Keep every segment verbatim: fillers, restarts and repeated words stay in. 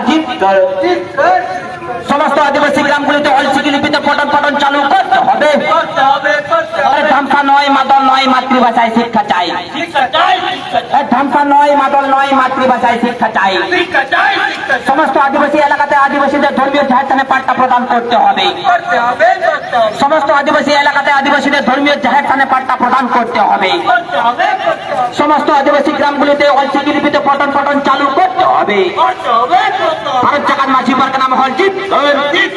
জিতবে। সমস্ত আদিবাসী গ্রামগুলিতে অলচিকি লিপিতে পঠন পাঠন চালু করতে হবে। করতে হবে, করতে হবে। আরে ধামসা নয়, মাদল নয়, মাতৃভাষায় শিক্ষা চাই। শিক্ষা চাই, শিক্ষা চাই। এ ধামসা নয়, মাদল নয়, মাতৃভাষায় শিক্ষা চাই। শিক্ষা চাই, শিক্ষা চাই। সমস্ত আদিবাসী এলাকাতে আদিবাসীদের ধর্মীয় জাহের স্থানে পাট্টা প্রদান করতে হবে। করতে হবে, করতে হবে। সমস্ত আদিবাসী এলাকাতে আদিবাসীদের ধর্মীয় জাহের স্থানে পাট্টা প্রদান করতে হবে। করতে হবে, করতে হবে। সমস্ত আদিবাসী গ্রামগুলিতে অলচিকি লিপিতে পঠন পাঠন চালু করতে হবে। করতে হবে, করতে হবে। ভারত জাকাত মাঝি পারগানা মহল জিত। জিত,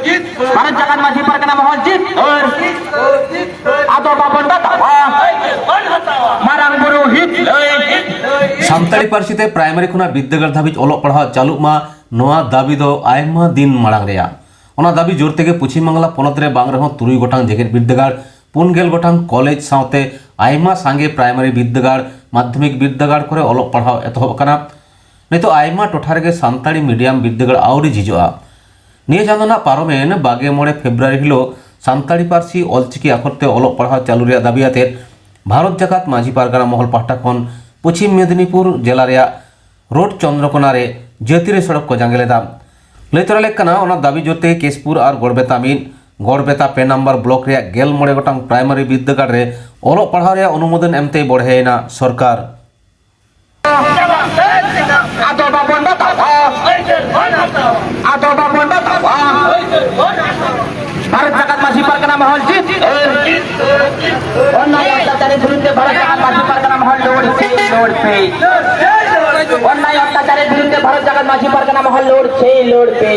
জিত। ভারত জাকাত মাঝি পারগানা মহল জিত। জিত, জিত। ᱟᱫᱚ ᱵᱟᱵᱚᱱ ᱵᱟᱛᱟᱣᱟ᱾ ᱢᱟᱨᱟᱝ ᱵᱩᱨᱩ ᱦᱤᱛ ᱞᱟᱹᱭ᱾ ᱥᱟᱱᱛᱟᱲᱤ ᱯᱟᱹᱨᱥᱤ ᱛᱮ ᱯᱨᱟᱭᱢᱟᱨᱤ ᱠᱷᱚᱱᱟᱜ ᱵᱤᱨᱫᱟᱹᱜᱟᱲ ᱫᱷᱟᱹᱵᱤᱡ ᱚᱞᱚᱜ ᱯᱟᱲᱦᱟᱣ ᱪᱟᱹᱞᱩᱜ ᱢᱟ, ᱱᱚᱣᱟ ᱫᱟᱹᱵᱤ ᱫᱚ ᱟᱭᱢᱟ ᱫᱤᱱ ᱢᱟᱲᱟᱝ ᱨᱮᱭᱟᱜ᱾ ᱚᱱᱟ ᱫᱟᱹᱵᱤ ᱡᱳᱨ ᱛᱮᱜᱮ ᱯᱚᱪᱷᱤᱢ ᱵᱟᱝᱞᱟ ᱯᱚᱱᱚᱛ ᱨᱮ ᱵᱟᱝ ᱨᱮᱦᱚᱸ ᱛᱩᱨᱩᱭ ᱜᱚᱴᱟᱝ ᱡᱮᱜᱮᱛ ᱵᱤᱨᱫᱟᱹᱜᱟᱲ, ᱯᱩᱱ ᱜᱮᱞ ᱜᱚᱴᱟᱝ ᱠᱚᱞᱮᱡᱽ ᱥᱟᱶᱛᱮ ᱟᱭᱢᱟ ᱥᱟᱸᱜᱮ ᱯᱨᱟᱭᱢᱟᱨᱤ ᱵᱤᱨᱫᱟᱹᱜᱟᱲ, ᱢᱟᱫᱽᱫᱷᱚᱢᱤᱠ ᱵᱤᱨᱫᱟᱹᱜᱟᱲ ᱠᱚᱨᱮ ᱚᱞᱚᱜ ᱯᱟᱲᱦᱟᱣ ᱮᱛᱚᱦᱚᱵ ᱟᱠᱟᱱᱟ᱾ ᱱᱤᱛᱚᱜ ᱟᱭᱢᱟ ᱴᱚᱴᱷᱟ ᱨᱮᱜᱮ ᱥᱟᱱᱛᱟᱲᱤ ᱢᱤᱰᱤᱭᱟᱢ ᱵᱤᱨᱫᱟᱹᱜᱟᱲ ᱟᱹᱣᱨᱤ ᱡᱷᱤᱡᱚᱜᱼᱟ᱾ ᱱᱤᱭᱟᱹ ᱪᱟᱸᱫᱚ ᱨᱮᱱᱟᱜ ᱯᱟᱨᱚᱢᱮᱱ ᱵᱟᱜᱮ ᱢᱚᱬᱮ ᱯᱷᱮᱵᱽᱨᱩᱣᱟᱨᱤ ᱦᱤᱞᱳᱜ ᱥᱟᱱᱛᱟᱲᱤ ᱯᱟᱹᱨᱥᱤ ᱚᱞᱪᱤᱠᱤ ᱟᱠᱷᱚᱨ ᱛᱮ ᱚᱞᱚᱜ ᱯᱟᱲᱦᱟᱣ ᱪᱟᱹᱞᱩ ᱨᱮᱭᱟᱜ ᱫᱟᱹᱵᱤ ᱟᱛᱮ ᱵᱷᱟᱨᱚᱛ ᱡᱟᱠᱟᱛ ᱢᱟᱹᱡᱷᱤ ᱯᱟᱨᱜᱟᱱᱟ ᱢᱚᱦᱚᱞ ᱯᱟᱦᱴᱟ ᱠᱷᱚᱱ ᱯᱚᱪᱷᱤᱢ ᱢᱮᱫᱤᱱᱤᱯᱩᱨ ᱡᱮᱞᱟ ᱨᱮᱭᱟᱜ ᱨᱳᱰ ᱪᱚᱱᱫᱨᱚᱠᱳᱱᱟ ᱨᱮ ᱡᱟᱹᱛᱤᱭᱟᱹᱨᱤ ᱥᱚᱲᱚᱠ ᱠᱚ ᱡᱟᱸᱜᱮ ᱞᱮᱫᱟ᱾ ᱞᱟᱹᱭ ᱛᱚᱨᱟ ᱞᱮᱠ ᱠᱟᱱᱟ, ᱚᱱᱟ ᱫᱟᱹᱵᱤ ᱡᱳᱨ ᱛᱮᱜᱮ ᱠᱮᱥᱯᱩᱨ ᱟᱨ ᱜᱚᱲᱵᱮᱛᱟ ᱢᱤᱫ, ᱜᱚᱲᱵᱮᱛᱟ ᱯᱮ ᱱᱟᱢᱵᱟᱨ ᱵᱞᱚᱠ ᱨᱮᱭᱟᱜ ᱜᱮᱞ ᱢᱚᱬᱮ ᱜᱚᱴᱟᱝ ᱯᱨᱟᱭᱢᱟᱨᱤ ᱵᱤᱨᱫᱟᱹᱜᱟᱲ ᱨᱮ ᱚᱞᱚᱜ ᱯᱟᱲᱦᱟᱣ ᱨᱮᱭᱟᱜ ᱚᱱᱩᱢᱳᱫᱚᱱ ᱮᱢᱛᱮ ᱵᱚᱲᱦᱮᱭᱮᱱᱟ ᱥᱚᱨᱠᱟᱨ᱾ ᱟᱫᱚ ᱵᱟᱵᱚᱱ ᱵᱟᱛᱟᱣᱟ᱾ ᱟᱫᱚ ᱵᱟᱵᱚᱱ ᱵᱟᱛᱟᱣᱟ᱾ ᱵᱷᱟᱨᱚᱛ ᱡᱟᱠᱟᱛ ᱢᱟᱹᱡᱷᱤ ᱯᱟᱨᱜᱟᱱᱟ ᱢᱚᱦᱚᱞ ᱡᱤᱛ᱾ ᱚᱱᱱᱟᱭ ᱚᱛᱛᱟᱪᱟᱨᱮᱨ ᱵᱤᱨᱩᱫᱽᱫᱷᱮ ᱵᱷᱟᱨᱚᱛ ᱡᱟᱠᱟᱛ ᱢᱟᱹᱡᱷᱤ ᱯᱟᱨᱜᱟᱱᱟ ᱢᱚᱦᱚᱞ ᱞᱚᱲ ᱥᱮ ᱞᱚᱲ ᱯᱮ᱾ ᱚᱱᱱᱟᱭ ᱚᱛᱛᱟᱪᱟᱨᱮᱨ ᱵᱤᱨᱩᱫᱽᱫᱷᱮ ᱵᱷᱟᱨᱚᱛ ᱡᱟᱠᱟᱛ ᱢᱟᱹᱡᱷᱤ ᱯᱟᱨᱜᱟᱱᱟ ᱢᱚᱦᱚᱞ ᱞᱚᱲ ᱥᱮ ᱞᱚᱲ ᱯᱮ᱾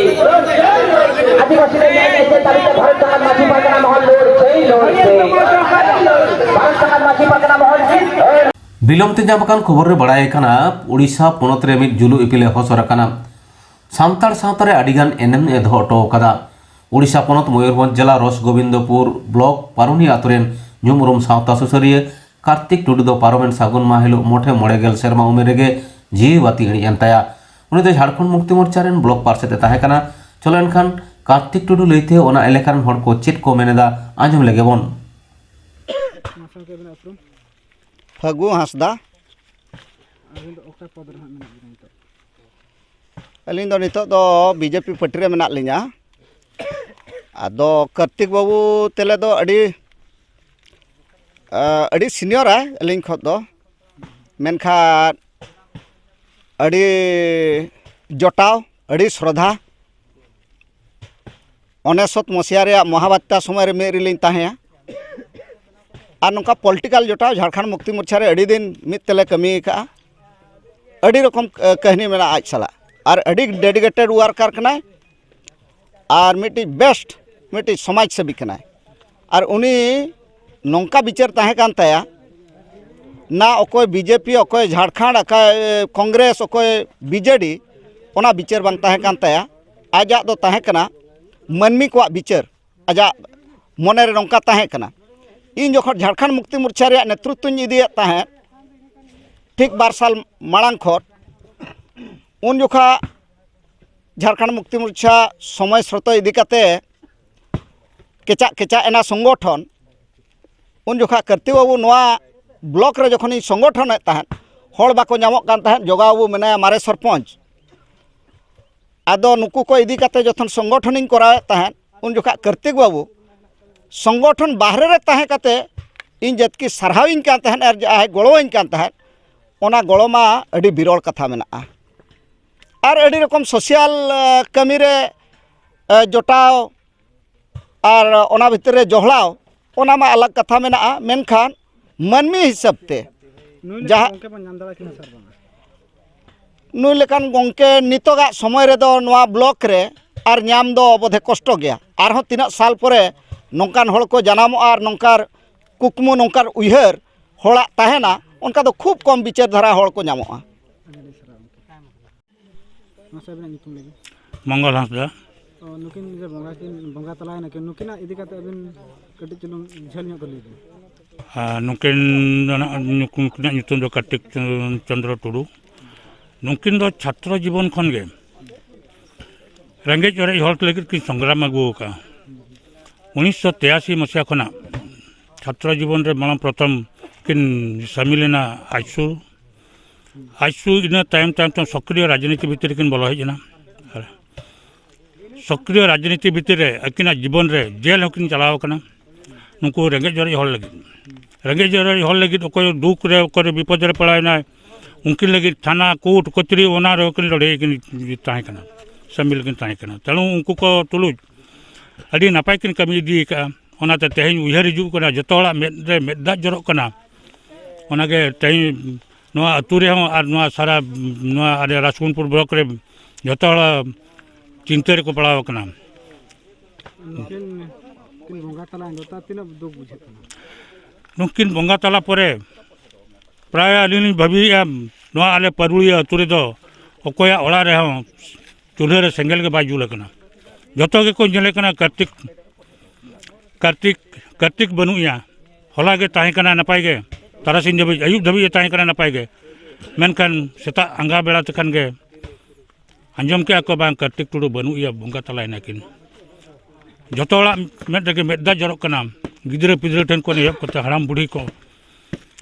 ᱟᱹᱫᱤᱵᱟᱹᱥᱤ ᱫᱚ ᱱᱮᱭ ᱮᱥᱮ ᱫᱟᱹᱵᱤᱛᱮ ᱵᱷᱟᱨᱚᱛ ᱡᱟᱠᱟᱛ ᱢᱟᱹᱡᱷᱤ ᱯᱟᱨᱜᱟᱱᱟ ᱢᱚᱦᱚᱞ ᱞᱚᱲ ᱥᱮ ᱞᱚᱲ ᱯᱮ᱾ ᱵᱷᱟᱨᱚᱛ ᱡᱟᱠᱟᱛ ᱢᱟᱹᱡᱷᱤ ᱯᱟᱨᱜᱟᱱᱟ ᱢᱚᱦᱚᱞ ᱡᱤᱛ᱾ ᱵᱤᱞᱚᱢ ᱛᱮ ᱧᱟᱢ ᱟᱠᱟᱱ ᱠᱷᱚᱵᱚᱨ ᱨᱮ ᱵᱟᱲᱟᱭ ᱠᱟᱱᱟ, ᱳᱰᱤᱥᱟ ᱯᱚᱱᱚᱛ ᱨᱮ ᱢᱤᱫ ᱡᱩᱞᱩᱜ ᱤᱯᱤᱞ ᱮ ᱦᱚᱥᱚᱨ ᱟᱠᱟᱱᱟ᱾ ᱥᱟᱱᱛᱟᱲ ᱥᱟᱶᱛᱟ ᱨᱮ ᱟᱹᱰᱤᱜᱟᱱ ᱮᱱᱮᱢ ᱮ ᱫᱚᱦᱚ ᱦᱚᱴᱚ ᱟᱠᱟᱫᱟ᱾ ᱳᱰᱤᱥᱟ ᱯᱚᱱᱚᱛ ᱢᱚᱭᱩᱨᱵᱷᱚᱸᱡᱽ ᱡᱮᱞᱟ ᱨᱚᱥᱜᱳᱵᱤᱱᱫᱚᱯᱩᱨ ᱵᱞᱚᱠ ᱯᱟᱨᱩᱱᱤ ᱟᱛᱳ ᱨᱮᱱ ᱧᱩᱢ ᱩᱨᱩᱢ ᱥᱟᱶᱛᱟ ᱥᱩᱥᱟᱹᱨᱤᱭᱟᱹ ᱠᱟᱨᱛᱤᱠ ᱴᱩᱰᱩ ᱫᱚ ᱯᱟᱨᱚᱢᱮᱱ ᱥᱟᱹᱜᱩᱱ ᱢᱟᱦᱟ ᱦᱤᱞᱳᱜ ᱢᱚᱴᱷᱮ ᱢᱚᱬᱮ ᱜᱮᱞ ᱥᱮᱨᱢᱟ ᱩᱢᱮᱨ ᱨᱮᱜᱮ ᱡᱤᱣᱤ ᱵᱟᱹᱛᱤ ᱤᱬᱤᱡ ᱮᱱ ᱛᱟᱭᱟ᱾ ᱩᱱᱤ ᱫᱚ ᱡᱷᱟᱲᱠᱷᱚᱸᱰ ᱢᱩᱠᱛᱤ ᱢᱳᱨᱪᱟ ᱨᱮᱱ ᱵᱞᱚᱠ ᱯᱟᱨᱥᱮᱛ ᱮ ᱛᱟᱦᱮᱸ ᱠᱟᱱᱟ᱾ ᱪᱚᱞᱚ ᱮᱱᱠᱷᱟᱱ ᱠᱟᱨᱛᱤᱠ ᱴᱩᱰᱩ ᱞᱟᱹᱭᱛᱮ ᱚᱱᱟ ᱮᱞᱟᱠᱟ ᱨᱮᱱ ᱦᱚᱲ ᱠᱚ ᱪᱮᱫ ᱠᱚ ᱢᱮᱱ ᱮᱫᱟ, ᱟᱸᱡᱚᱢ ᱞᱮᱜᱮ ᱵᱚᱱ᱾ ᱢᱟᱥᱮ ᱜᱚᱢᱠᱮ ᱟᱵᱤᱱᱟᱜ ᱩᱯᱨᱩᱢ? ᱯᱷᱟᱹᱜᱩ ᱦᱟᱸᱥᱫᱟ᱾ ᱟᱹᱵᱤᱱ ᱫᱚ ᱚᱠᱟ ᱯᱚᱫᱽ ᱨᱮ ᱦᱟᱸᱜ ᱢᱮᱱᱟᱜ ᱵᱤᱱᱟ ᱱᱤᱛᱚᱜ? ᱟᱹᱞᱤᱧ ᱫᱚ ᱱᱤᱛᱚᱜ ᱫᱚ ᱵᱤᱡᱮᱯᱤ ᱯᱟᱨᱴᱤ ᱨᱮ ᱢᱮᱱᱟᱜ ᱞᱤᱧᱟ᱾ ᱟᱫᱚ ᱠᱟᱨᱛᱤᱠ ᱵᱟᱹᱵᱩ ᱛᱮᱞᱮ ᱫᱚ ᱟᱹᱰᱤ, ᱟ, ᱟᱹᱰᱤ ᱥᱤᱱᱤᱭᱚᱨᱟᱭ ᱟᱹᱞᱤᱧ ᱠᱷᱚᱱ ᱫᱚ, ᱢᱮᱱᱠᱷᱟᱱ ᱟᱹᱰᱤ ᱡᱚᱴᱟᱣ, ᱟᱹᱰᱤ ᱥᱨᱚᱫᱷᱟ᱾ ᱩᱱᱤᱥᱥᱚ ᱢᱚᱥᱤᱦᱟ ᱨᱮᱭᱟᱜ ᱢᱚᱦᱟᱵᱟᱛᱛᱟ ᱥᱚᱢᱚᱭ ᱨᱮ ᱢᱤᱫ ᱨᱮᱞᱤᱧ ᱛᱟᱦᱮᱸᱭᱟ᱾ ᱟᱨ ᱱᱚᱝᱠᱟ ᱯᱚᱞᱤᱴᱤᱠᱟᱞ ᱡᱚᱴᱟᱣ ᱡᱷᱟᱲᱠᱷᱚᱸᱰ ᱢᱩᱠᱛᱤ ᱢᱳᱨᱪᱟ ᱨᱮ ᱟᱹᱰᱤ ᱫᱤᱱ ᱢᱤᱫ ᱛᱮᱞᱮ ᱠᱟᱹᱢᱤ ᱟᱠᱟᱫᱼᱟ᱾ ᱟᱹᱰᱤ ᱨᱚᱠᱚᱢ, ᱮ, ᱠᱟᱹᱦᱱᱤ ᱢᱮᱱᱟᱜᱼᱟ ᱟᱡ ᱥᱟᱞᱟᱜ᱾ ᱟᱨ ᱟᱹᱰᱤ ᱰᱮᱰᱤᱠᱮᱴᱮᱰ ᱣᱟᱨᱠᱟᱨ ᱠᱟᱱᱟᱭ᱾ ᱟᱨ ᱢᱤᱫᱴᱤᱡ ᱵᱮᱥᱴ, ᱢᱤᱫᱴᱤᱡ ᱥᱚᱢᱟᱡᱽ ᱥᱮᱵᱤ ᱠᱟᱱᱟᱭ᱾ ᱟᱨ ᱩᱱᱤ ᱱᱚᱝᱠᱟ ᱵᱤᱪᱟᱹᱨ ᱛᱟᱦᱮᱸ ᱠᱟᱱ ᱛᱟᱭᱟ, ᱱᱟ ᱚᱠᱚᱭ ᱵᱤᱡᱮᱯᱤ, ᱚᱠᱚᱭ ᱡᱷᱟᱲᱠᱷᱚᱸᱰ, ᱚᱠᱚᱭ ᱠᱚᱝᱜᱨᱮᱥ, ᱚᱠᱚᱭ ᱵᱤᱡᱮᱰᱤ, ᱚᱱᱟ ᱵᱤᱪᱟᱹᱨ ᱵᱟᱝ ᱛᱟᱦᱮᱸ ᱠᱟᱱ ᱛᱟᱭᱟ᱾ ᱟᱡᱟᱜ ᱫᱚ ᱛᱟᱦᱮᱸ ᱠᱟᱱᱟ ᱢᱟᱹᱱᱢᱤ ᱠᱚᱣᱟᱜ ᱵᱤᱪᱟᱹᱨ᱾ ᱟᱡᱟᱜ ᱢᱚᱱᱮ ᱨᱮ ᱱᱚᱝᱠᱟ ᱛᱟᱦᱮᱸ ᱠᱟᱱᱟ᱾ ᱤᱧ ᱡᱚᱠᱷᱚᱱ ᱡᱷᱟᱲᱠᱷᱚᱸᱰ ᱢᱩᱠᱛᱤ ᱢᱳᱨᱪᱟ ᱨᱮᱭᱟᱜ ᱱᱮᱛᱨᱤᱛᱵᱚᱧ ᱤᱫᱤᱭᱮᱫ ᱛᱟᱦᱮᱸᱫ, ᱴᱷᱤᱠ ᱵᱟᱨ ᱥᱟᱞ ᱢᱟᱲᱟᱝ ᱠᱷᱚᱱ, ᱩᱱ ᱡᱚᱠᱷᱟ ᱡᱷᱟᱲᱠᱷᱚᱸᱰ ᱢᱩᱠᱛᱤ ᱢᱳᱨᱪᱟ ᱥᱚᱢᱚᱭ ᱥᱨᱳᱛᱚ ᱤᱫᱤ ᱠᱟᱛᱮ ᱠᱮᱪᱟᱜ ᱠᱮᱪᱟᱜ ᱮᱱᱟ ᱥᱚᱝᱜᱚᱴᱷᱚᱱ᱾ ᱩᱱ ᱡᱚᱠᱷᱟ ᱠᱟᱨᱛᱤᱠ ᱵᱟᱹᱵᱩ ᱱᱚᱣᱟ ᱵᱞᱚᱠ ᱨᱮ ᱡᱚᱠᱷᱚᱱᱤᱧ ᱥᱚᱝᱜᱚᱴᱷᱚᱱᱮᱫ ᱛᱟᱦᱮᱸᱫ, ᱦᱚᱲ ᱵᱟᱠᱚ ᱧᱟᱢᱚᱜ ᱠᱟᱱ ᱛᱟᱦᱮᱸᱫ᱾ ᱡᱚᱜᱟ ᱵᱟᱹᱵᱩ ᱢᱮᱱᱟᱭᱟ, ᱢᱟᱨᱮ ᱥᱚᱨᱯᱚᱧᱪ᱾ ᱟᱫᱚ ᱱᱩᱠᱩ ᱠᱚ ᱤᱫᱤ ᱠᱟᱛᱮ ᱡᱚᱠᱷᱚᱱ ᱥᱚᱝᱜᱚᱴᱷᱚᱱᱤᱧ ᱠᱚᱨᱟᱣᱮᱫ ᱛᱟᱦᱮᱸᱫ, ᱩᱱ ᱡᱚᱠᱷᱟ ᱠᱟᱨᱛᱤᱠ ᱵᱟᱹᱵᱩ ᱥᱚᱝᱜᱚᱴᱷᱚᱱ ᱵᱟᱦᱨᱮ ᱨᱮ ᱛᱟᱦᱮᱸ ᱠᱟᱛᱮ ᱤᱧ ᱡᱮᱛᱠᱤ ᱥᱟᱨᱦᱟᱣᱤᱧ ᱠᱟᱱ ᱛᱟᱦᱮᱸᱫ ᱟᱨ ᱡᱟᱦᱟᱸᱭ ᱜᱚᱲᱚᱣᱟᱹᱧ ᱠᱟᱱ ᱛᱟᱦᱮᱸᱫ, ᱚᱱᱟ ᱜᱚᱲᱚ ᱢᱟ ᱟᱹᱰᱤ ᱵᱤᱨᱚᱲ ᱠᱟᱛᱷᱟ ᱢᱮᱱᱟᱜᱼᱟ᱾ ᱟᱨ ᱟᱹᱰᱤ ᱨᱚᱠᱚᱢ ᱥᱳᱥᱟᱞ, ᱮ, ᱠᱟᱹᱢᱤ ᱨᱮ, ᱮ, ᱡᱚᱴᱟᱣ ᱟᱨ ᱚᱱᱟ ᱵᱷᱤᱛᱤᱨ ᱨᱮ ᱡᱚᱦᱲᱟᱣ, ᱚᱱᱟ ᱢᱟ ᱟᱞᱟᱜᱽ ᱠᱟᱛᱷᱟ ᱢᱮᱱᱟᱜᱼᱟ᱾ ᱢᱮᱱᱠᱷᱟᱱ ᱢᱟᱹᱱᱢᱤ ᱦᱤᱥᱟᱹᱵ ᱛᱮ ᱱᱩᱭ ᱞᱮᱠᱟ ᱡᱟᱦᱟᱸ ᱜᱚᱢᱠᱮ ᱵᱚᱱ ᱧᱟᱢ ᱫᱟᱲᱮᱭᱟᱜ ᱠᱟᱱᱟ ᱥᱮ ᱵᱟᱝᱟ? ᱱᱩᱭ ᱞᱮᱠᱟᱱ ᱜᱚᱢᱠᱮ ᱱᱤᱛᱚᱜᱟᱜ ᱥᱚᱢᱚᱭ ᱨᱮᱫᱚ ᱱᱚᱣᱟ ᱵᱞᱚᱠ ᱨᱮ ᱟᱨ ᱧᱟᱢ ᱫᱚ ᱵᱚᱫᱷᱮ ᱠᱚᱥᱴᱚ ᱜᱮᱭᱟ᱾ ᱟᱨᱦᱚᱸ ᱛᱤᱱᱟᱹᱜ ᱥᱟᱞ ᱯᱚᱨᱮ ᱱᱚᱝᱠᱟᱱ ᱦᱚᱲ ᱠᱚ ᱡᱟᱱᱟᱢᱚᱜᱼᱟ ᱟᱨ ᱱᱚᱝᱠᱟᱱ ᱠᱩᱠᱢᱩ, ᱱᱚᱝᱠᱟᱱ ᱩᱭᱦᱟᱹᱨ ᱦᱚᱲᱟᱜ ᱛᱟᱦᱮᱱᱟ, ᱚᱱᱠᱟ ᱫᱚ ᱠᱷᱩᱵ ᱠᱚᱢ ᱵᱤᱪᱟᱹᱨ ᱫᱷᱟᱨᱟ ᱦᱚᱲ ᱠᱚ ᱧᱟᱢᱚᱜᱼᱟ᱾ ᱢᱟᱥᱮ ᱟᱹᱵᱤᱱᱟᱜ ᱧᱩᱛᱩᱢ ᱞᱟᱹᱭ ᱵᱤᱱ᱾ ᱢᱚᱝᱜᱚᱞ ᱦᱟᱸᱥᱫᱟ᱾ ᱚ, ᱱᱩᱠᱤᱱ ᱡᱮ ᱵᱚᱸᱜᱟ ᱠᱤᱱ ᱵᱚᱸᱜᱟ ᱛᱟᱞᱟᱭᱮᱱᱟ ᱠᱤᱱ, ᱱᱩᱠᱤᱱᱟᱜ ᱤᱫᱤ ᱠᱟᱛᱮ ᱟᱹᱵᱤᱱ ᱠᱟᱹᱴᱤᱡ ᱪᱩᱞᱩᱝ ᱡᱷᱟᱹᱞ ᱧᱚᱜ ᱠᱚ ᱞᱟᱹᱭ ᱵᱤᱱ᱾ ᱟᱨ ᱱᱩᱠᱤᱱ ᱫᱚ ᱱᱟᱜ, ᱱᱩᱠᱤᱱᱟᱜ ᱧᱩᱛᱩᱢ ᱫᱚ ᱠᱟᱨᱛᱤᱠ ᱪᱚᱱᱫᱨᱚ ᱴᱩᱰᱩ᱾ ᱱᱩᱠᱤᱱ ᱫᱚ ᱪᱷᱟᱛᱨᱚ ᱡᱤᱵᱚᱱ ᱠᱷᱚᱱ ᱜᱮ ᱨᱮᱸᱜᱮᱡ ᱚᱨᱮᱡ ᱦᱚᱲ ᱞᱟᱹᱜᱤᱫ ᱠᱤᱱ ᱥᱚᱝᱜᱨᱟᱢ ᱟᱹᱜᱩ ᱟᱠᱟᱫᱼᱟ᱾ ᱩᱱᱤᱥᱥᱚ ᱛᱮᱭᱟᱥᱤ ᱢᱟᱥᱤᱦᱟ ᱠᱷᱚᱱᱟᱜ ᱪᱷᱟᱛᱨᱚ ᱡᱤᱵᱚᱱ ᱨᱮ ᱢᱟᱲᱟᱝ ᱯᱨᱚᱛᱷᱚᱢ ᱠᱤᱱ ᱥᱟᱹᱢᱤᱞ ᱮᱱᱟ ᱟᱡᱥᱩ᱾ ᱟᱡᱥᱩ ᱤᱱᱟᱹ ᱛᱟᱭᱚᱢ ᱛᱟᱭᱚᱢ ᱛᱮ ᱥᱚᱠᱨᱤᱭᱚ ᱨᱟᱡᱽᱱᱤᱛᱤ ᱵᱷᱤᱛᱤᱨ ᱨᱮᱠᱤᱱ ᱵᱚᱞᱚ ᱦᱮᱡ ᱮᱱᱟ᱾ ᱟᱨ ᱥᱚᱠᱨᱤᱭᱚ ᱨᱟᱡᱽᱱᱤᱛᱤ ᱵᱷᱤᱛᱤᱨ ᱨᱮ ᱟᱹᱠᱤᱱᱟᱜ ᱡᱤᱵᱚᱱ ᱨᱮ ᱡᱮᱞ ᱦᱚᱸᱠᱤᱱ ᱪᱟᱞᱟᱣ ᱟᱠᱟᱱᱟ᱾ ᱱᱩᱠᱩ ᱨᱮᱸᱜᱮᱡ ᱚᱨᱮᱡ ᱦᱚᱲ ᱞᱟᱹᱜᱤᱫ, ᱨᱮᱸᱜᱮᱡ ᱚᱨᱮᱡ ᱦᱚᱲ ᱞᱟᱹᱜᱤᱫ ᱚᱠᱚᱭ ᱫᱩᱠ ᱨᱮ, ᱚᱠᱚᱭ ᱨᱮ ᱵᱤᱯᱚᱫ ᱨᱮ ᱯᱟᱲᱟᱣ ᱮᱱᱟᱭ, ᱩᱱᱠᱤᱱ ᱞᱟᱹᱜᱤᱫ ᱛᱷᱟᱱᱟ, ᱠᱳᱨᱴ, ᱠᱚᱪᱟᱹᱨᱤ, ᱚᱱᱟ ᱨᱮᱦᱚᱸ ᱠᱤᱱ ᱞᱟᱹᱲᱦᱟᱹᱭ ᱠᱤᱱ ᱛᱟᱦᱮᱸ ᱠᱟᱱᱟ, ᱥᱟᱹᱢᱤᱞ ᱠᱤᱱ ᱛᱟᱦᱮᱸ ᱠᱟᱱᱟ᱾ ᱛᱮᱬᱩ ᱩᱱᱠᱩ ᱠᱚ ᱛᱩᱞᱩᱡ ᱟᱹᱰᱤ ᱱᱟᱯᱟᱭ ᱠᱤᱱ ᱠᱟᱹᱢᱤ ᱤᱫᱤ ᱟᱠᱟᱫᱼᱟ᱾ ᱚᱱᱟᱛᱮ ᱛᱮᱦᱮᱧ ᱩᱭᱦᱟᱹᱨ ᱦᱤᱡᱩᱜ ᱠᱟᱱᱟ, ᱡᱚᱛᱚ ᱦᱚᱲᱟᱜ ᱢᱮᱫ ᱨᱮ ᱢᱮᱫ ᱫᱟᱜ ᱡᱚᱨᱚᱜ ᱠᱟᱱᱟ᱾ ᱚᱱᱟᱜᱮ ᱛᱮᱦᱮᱧ ᱱᱚᱣᱟ ᱟᱹᱛᱩ ᱨᱮᱦᱚᱸ ᱟᱨ ᱱᱚᱣᱟ ᱥᱟᱨᱟ, ᱱᱚᱣᱟ ᱟᱞᱮ ᱨᱟᱡᱽᱠᱩᱱᱯᱩᱨ ᱵᱞᱚᱠ ᱨᱮ ᱡᱚᱛᱚ ᱦᱚᱲ ᱪᱤᱱᱛᱟᱹ ᱨᱮᱠᱚ ᱯᱟᱲᱟᱣ ᱟᱠᱟᱱᱟ᱾ ᱱᱩᱠᱤᱱ ᱠᱤᱱ ᱵᱚᱸᱜᱟ ᱛᱟᱞᱟᱭᱮᱱ ᱫᱚ, ᱛᱟ ᱛᱤᱱᱟᱹᱜ ᱫᱩᱠ ᱵᱩᱡᱷᱟᱹᱜ ᱠᱟᱱᱟ? ᱱᱩᱠᱤᱱ ᱵᱚᱸᱜᱟ ᱛᱟᱞᱟ ᱯᱚᱨᱮ ᱯᱨᱟᱭ ᱟᱹᱞᱤᱧ ᱞᱤᱧ ᱵᱷᱟᱹᱵᱤᱭᱮᱫᱼᱟ, ᱱᱚᱣᱟ ᱟᱞᱮ ᱯᱟᱹᱨᱩᱲᱤᱭᱟᱹ ᱟᱹᱛᱩ ᱨᱮᱫᱚ ᱚᱠᱚᱭᱟᱜ ᱚᱲᱟᱜ ᱨᱮᱦᱚᱸ ᱪᱩᱞᱦᱟᱹ ᱨᱮ ᱥᱮᱸᱜᱮᱞ ᱜᱮ ᱵᱟᱭ ᱡᱩᱞ ᱟᱠᱟᱱᱟ᱾ ᱡᱚᱛᱚ ᱜᱮᱠᱚ ᱧᱮᱞᱮ ᱠᱟᱱᱟ ᱠᱟᱨᱛᱤᱠ, ᱠᱟᱨᱛᱤᱠ, ᱠᱟᱨᱛᱤᱠ ᱵᱟᱹᱱᱩᱜ ᱮᱭᱟ᱾ ᱦᱚᱞᱟ ᱜᱮ ᱛᱟᱦᱮᱸ ᱠᱟᱱᱟ ᱱᱟᱯᱟᱭ ᱜᱮ, ᱛᱟᱨᱟᱥᱤᱧ ᱫᱷᱟᱹᱵᱤᱡ, ᱟᱹᱭᱩᱵ ᱫᱷᱟᱹᱵᱤᱡ ᱮ ᱛᱟᱦᱮᱸ ᱠᱟᱱᱟ ᱱᱟᱯᱟᱭ ᱜᱮ, ᱢᱮᱱᱠᱷᱟᱱ ᱥᱮᱛᱟᱜ ᱟᱸᱜᱟ ᱵᱮᱲᱟ ᱛᱮᱠᱷᱟᱱ ᱜᱮ ᱟᱸᱡᱚᱢ ᱠᱮᱜᱼᱟ ᱠᱚ, ᱵᱟᱝ, ᱠᱟᱨᱛᱤᱠ ᱴᱩᱰᱩ ᱵᱟᱹᱱᱩᱜ ᱮᱭᱟ, ᱵᱚᱸᱜᱟ ᱛᱟᱞᱟᱭᱮᱱᱟ ᱠᱤᱱ᱾ ᱡᱚᱛᱚ ᱦᱚᱲᱟᱜ ᱢᱮᱫ ᱨᱮᱜᱮ ᱢᱮᱫ ᱫᱟᱜ ᱡᱚᱨᱚᱜ ᱠᱟᱱᱟ᱾ ᱜᱤᱫᱽᱨᱟᱹ ᱯᱤᱫᱽᱨᱟᱹ ᱴᱷᱮᱱ ᱠᱷᱚᱱ ᱮᱦᱚᱵ ᱠᱟᱛᱮ ᱦᱟᱲᱟᱢ ᱵᱩᱲᱦᱤ ᱠᱚ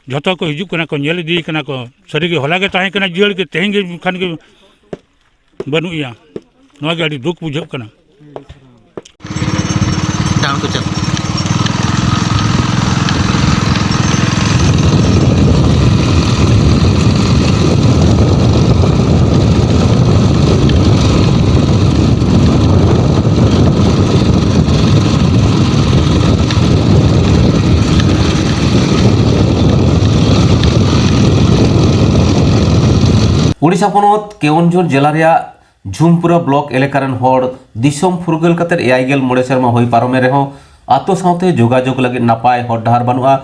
ᱡᱚᱛᱚ ᱠᱚ ᱦᱤᱡᱩᱜ ᱠᱟᱱᱟ ᱠᱚ, ᱧᱮᱞ ᱤᱫᱤᱭᱮ ᱠᱟᱱᱟ ᱠᱚ᱾ ᱥᱟᱹᱨᱤᱜᱮ ᱦᱚᱞᱟ ᱜᱮ ᱛᱟᱦᱮᱸ ᱠᱟᱱᱟ ᱡᱤᱭᱟᱹᱲ ᱜᱮ, ᱛᱮᱦᱮᱧ ᱜᱮ ᱠᱷᱟᱱ ᱜᱮ ᱵᱟᱹᱱᱩᱜ ᱮᱭᱟ᱾ ᱱᱚᱣᱟ ᱜᱮ ᱟᱹᱰᱤ ᱫᱩᱠ ᱵᱩᱡᱷᱟᱹᱜ ᱠᱟᱱᱟ᱾ ᱰᱟᱦᱟᱨ ᱠᱚ ᱪᱟᱞᱟᱜ᱾ ᱩᱰᱤᱥᱟ ᱯᱚᱱᱚᱛ ᱠᱮᱣᱚᱱᱡᱷᱚᱨ ᱡᱮᱞᱟ ᱨᱮᱭᱟᱜ ᱡᱷᱩᱢᱯᱩᱨᱟ ᱵᱞᱚᱠ ᱮᱞᱟᱠᱟ ᱨᱮᱱ ᱦᱚᱲ ᱫᱤᱥᱚᱢ ᱯᱷᱩᱨᱜᱟᱹᱞ ᱠᱟᱛᱮ ᱮᱭᱟᱭ ᱜᱮᱞ ᱢᱚᱬᱮ ᱥᱮᱨᱢᱟ ᱦᱩᱭ ᱯᱟᱨᱚᱢᱮᱱ ᱨᱮᱦᱚᱸ ᱟᱛᱳ ᱥᱟᱶᱛᱮ ᱡᱳᱜᱟᱡᱳᱜᱽ ᱞᱟᱹᱜᱤᱫ ᱱᱟᱯᱟᱭ ᱦᱚᱨ ᱰᱟᱦᱟᱨ ᱵᱟᱹᱱᱩᱜᱼᱟ,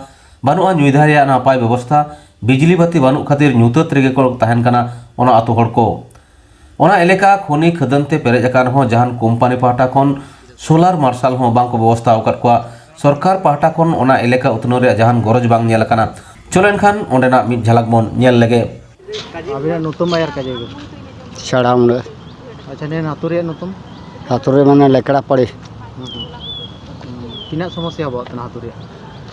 ᱵᱟᱹᱱᱩᱜᱼᱟ ᱧᱩᱭ ᱫᱟᱜ ᱨᱮᱭᱟᱜ ᱱᱟᱯᱟᱭ ᱵᱮᱵᱚᱥᱛᱷᱟ, ᱵᱤᱡᱽᱞᱤ ᱵᱟᱹᱛᱤ ᱵᱟᱹᱱᱩᱜ ᱠᱷᱟᱹᱛᱤᱨ ᱧᱩᱛᱟᱹᱛ ᱨᱮᱜᱮ ᱠᱚ ᱛᱟᱦᱮᱱ ᱠᱟᱱᱟ ᱚᱱᱟ ᱟᱛᱳ ᱦᱚᱲ ᱠᱚ᱾ ᱚᱱᱟ ᱮᱞᱟᱠᱟ ᱠᱷᱚᱱᱤ ᱠᱷᱟᱹᱫᱟᱹᱱ ᱛᱮ ᱯᱮᱨᱮᱡ ᱟᱠᱟᱱ ᱨᱮᱦᱚᱸ ᱡᱟᱦᱟᱱ ᱠᱳᱢᱯᱟᱱᱤ ᱯᱟᱦᱴᱟ ᱠᱷᱚᱱ ᱥᱳᱞᱟᱨ ᱢᱟᱨᱥᱟᱞ ᱦᱚᱸ ᱵᱟᱝ ᱠᱚ ᱵᱮᱵᱚᱥᱛᱷᱟ ᱟᱠᱟᱫ ᱠᱚᱣᱟ᱾ ᱥᱚᱨᱠᱟᱨ ᱯᱟᱦᱴᱟ ᱠᱷᱚᱱ ᱚᱱᱟ ᱮᱞᱟᱠᱟ ᱩᱛᱱᱟᱹᱣ ᱨᱮᱭᱟᱜ ᱡᱟᱦᱟᱱ ᱜᱚᱨᱚᱡᱽ ᱵᱟᱝ ᱧᱮᱞ ᱟᱠᱟᱱᱟ᱾ ᱪᱚᱞᱚᱱ ᱠᱷᱟᱱ ᱚᱸᱰᱮᱱᱟᱜ ᱢᱤᱫ ᱡᱷᱟᱞᱟᱠ ᱵᱚᱱ ᱧᱮᱞ ᱞᱮᱜᱮ᱾ ᱟᱵᱤᱱᱟᱜ ᱧᱩᱛᱩᱢ ᱟᱨ ᱠᱟᱡᱮ ᱜᱮ? ᱪᱷᱟᱲᱟ ᱢᱩᱸᱰᱟᱹ᱾ ᱟᱪᱪᱷᱟ, ᱱᱤᱭᱟᱹ ᱟᱹᱛᱩ ᱨᱮᱭᱟᱜ ᱧᱩᱛᱩᱢ? ᱟᱹᱛᱩ ᱨᱮ ᱢᱟᱱᱮ ᱞᱮᱠᱲᱟ ᱯᱟᱲᱤ᱾ ᱦᱩᱸ, ᱦᱩᱸ᱾ ᱛᱤᱱᱟᱹᱜ ᱥᱚᱢᱚᱥᱥᱟ ᱦᱩᱭᱩᱜ ᱠᱟᱱᱟ ᱟᱹᱛᱩ ᱨᱮᱭᱟᱜ?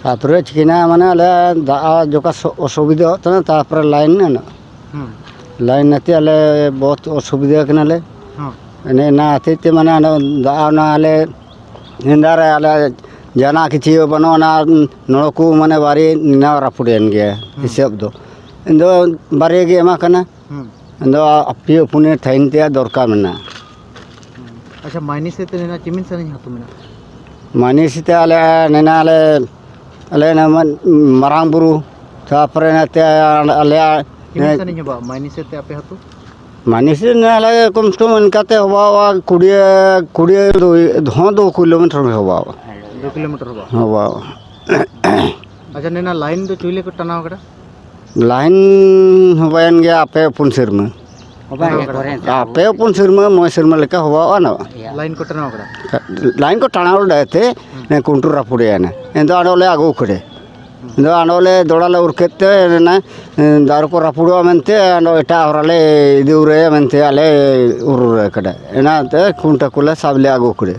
ᱟᱹᱛᱩ ᱨᱮ ᱪᱤᱠᱟᱹᱭᱱᱟ, ᱢᱟᱱᱮ ᱟᱞᱮ ᱫᱟᱜ ᱡᱚᱠᱷᱟ ᱥᱚ-, ᱚᱥᱩᱵᱤᱫᱷᱟ ᱦᱩᱭᱩᱜ ᱠᱟᱱᱟ, ᱛᱟᱨᱯᱚᱨᱮ ᱞᱟᱭᱤᱱ ᱢᱮᱱᱟᱜᱼᱟ᱾ ᱦᱩᱸ᱾ ᱞᱟᱭᱤᱱ ᱱᱟᱛᱮ ᱟᱞᱮ ᱵᱚᱦᱩᱛ ᱚᱥᱩᱵᱤᱫᱷᱟ ᱠᱟᱱᱟᱞᱮ᱾ ᱦᱚᱸ᱾ ᱮᱱᱮ ᱚᱱᱟ ᱦᱚᱛᱮᱡ ᱛᱮ ᱢᱟᱱᱮ ᱚᱱᱟ ᱫᱟᱜ ᱚᱱᱟ ᱟᱞᱮ ᱧᱤᱫᱟᱹ ᱨᱮ ᱟᱞᱮ ᱡᱟᱦᱟᱱᱟᱜ ᱠᱤᱪᱷᱩ ᱵᱟᱹᱱᱩᱜ, ᱚᱱᱟ ᱱᱚᱲ ᱠᱚ ᱢᱟᱱᱮ ᱵᱟᱨᱭᱟ ᱱᱟ ᱨᱟᱹᱯᱩᱫ ᱮᱱ ᱜᱮᱭᱟ᱾ ᱦᱩᱸ᱾ ᱦᱤᱥᱟᱹᱵ ᱫᱚ ᱤᱧ ᱫᱚ ᱵᱟᱨᱭᱟ ᱜᱮ ᱮᱢᱟ ᱠᱟᱱᱟ᱾ ᱦᱩᱸ᱾ ᱤᱧ ᱫᱚ ᱟᱯᱮ ᱦᱚᱯᱚᱱ ᱛᱟᱦᱮᱱ ᱛᱮᱭᱟᱜ ᱫᱚᱨᱠᱟᱨ ᱢᱮᱱᱟᱜᱼᱟ᱾ ᱟᱪᱪᱷᱟ, ᱢᱟᱭᱱᱤ ᱥᱮᱫ ᱛᱮ ᱱᱮᱱᱟ ᱪᱤᱢᱤᱱ ᱥᱟᱺᱜᱤᱧ ᱦᱟᱹᱛᱩ ᱢᱮᱱᱟᱜᱼᱟ? ᱢᱟᱭᱱᱤ ᱥᱮᱫ ᱛᱮ ᱟᱞᱮ ᱱᱮᱱᱟ ᱟᱞᱮ, ᱟᱞᱮ ᱱᱚᱣᱟ ᱢᱟᱨᱟᱝ ᱵᱩᱨᱩ, ᱛᱟᱨᱯᱚᱨᱮ ᱱᱚᱛᱮ ᱟᱞᱮᱭᱟᱜ ᱛᱤᱱᱟᱹᱜ ᱥᱟᱺᱜᱤᱧ ᱦᱚᱵᱟᱜᱼᱟ ᱢᱟᱭᱱᱤ ᱥᱮᱫ ᱛᱮ ᱟᱯᱮ ᱟᱹᱛᱩ? ᱢᱟᱭᱱᱤ ᱥᱮᱫ ᱱᱮ ᱟᱞᱮ ᱠᱚᱢ ᱥᱮ ᱠᱚᱢ ᱚᱱᱠᱟᱛᱮ ᱦᱚᱵᱟᱜᱼᱟ ᱠᱩᱲᱤ, ᱠᱩᱲᱤ ᱫᱩ, ᱦᱚᱸ ᱫᱩ ᱠᱤᱞᱳᱢᱤᱴᱟᱨ ᱦᱚᱵᱟᱜᱼᱟ᱾ ᱫᱩ ᱠᱤᱞᱳᱢᱤᱴᱟᱨ ᱦᱚᱵᱟᱜᱼᱟ᱾ ᱦᱚᱵᱟᱜᱼᱟ᱾ ᱟᱪᱪᱷᱟ, ᱱᱮᱱᱟ ᱞᱟᱭᱤᱱ ᱫᱚ ᱪᱩᱭᱞᱮ ᱠᱚ ᱴᱟᱱᱟᱣ ᱠᱟᱫᱟ? ᱞᱟᱭᱤᱱ ᱦᱚᱵᱟᱭᱮᱱ ᱜᱮᱭᱟ ᱟᱯᱮ ᱯᱩᱱ ᱥᱮᱨᱢᱟ᱾ ᱦᱚᱵᱟᱭᱮᱱ ᱜᱮᱭᱟ ᱠᱚᱨᱮᱱ᱾ ᱟᱯᱮ ᱯᱩᱱ ᱥᱮᱨᱢᱟ, ᱢᱚᱬᱮ ᱥᱮᱨᱢᱟ ᱞᱮᱠᱟ ᱦᱚᱵᱟᱣᱟ ᱱᱚᱣᱟ᱾ ᱞᱟᱭᱤᱱ ᱠᱚ ᱴᱟᱱᱟᱣ ᱠᱟᱫᱟ? ᱞᱟᱭᱤᱱ ᱠᱚ ᱴᱟᱱᱟᱣ ᱞᱮᱫᱟ ᱮᱱᱛᱮ, ᱦᱩᱸ᱾ ᱠᱩᱱᱴᱩ ᱨᱟᱹᱯᱩᱫ ᱮᱱᱟ᱾ ᱮᱱᱫᱚ ᱟᱨᱚ ᱞᱮ ᱟᱹᱜᱩ ᱠᱮᱫᱮ᱾ ᱦᱩᱸ᱾ ᱮᱱᱫᱚ ᱟᱨᱚ ᱞᱮ ᱫᱚᱲᱟ ᱞᱮ ᱩᱨ ᱠᱮᱫ ᱛᱮ, ᱚᱱᱟ, ᱫᱟᱨᱮ ᱠᱚ ᱨᱟᱹᱯᱩᱫᱚᱜᱼᱟ ᱢᱮᱱᱛᱮ, ᱟᱨᱚ ᱮᱴᱟᱜ ᱦᱚᱨ ᱞᱮ ᱤᱫᱤ ᱩᱨᱟᱹᱭᱟ ᱢᱮᱱᱛᱮ ᱟᱞᱮ ᱩᱨ ᱩᱨᱟᱹ ᱠᱟᱫᱟ᱾ ᱚᱱᱟᱛᱮ ᱠᱩᱱᱴᱟᱹ ᱠᱚᱞᱮ ᱥᱟᱵ ᱞᱮ ᱟᱹᱜᱩ ᱠᱮᱫᱮ᱾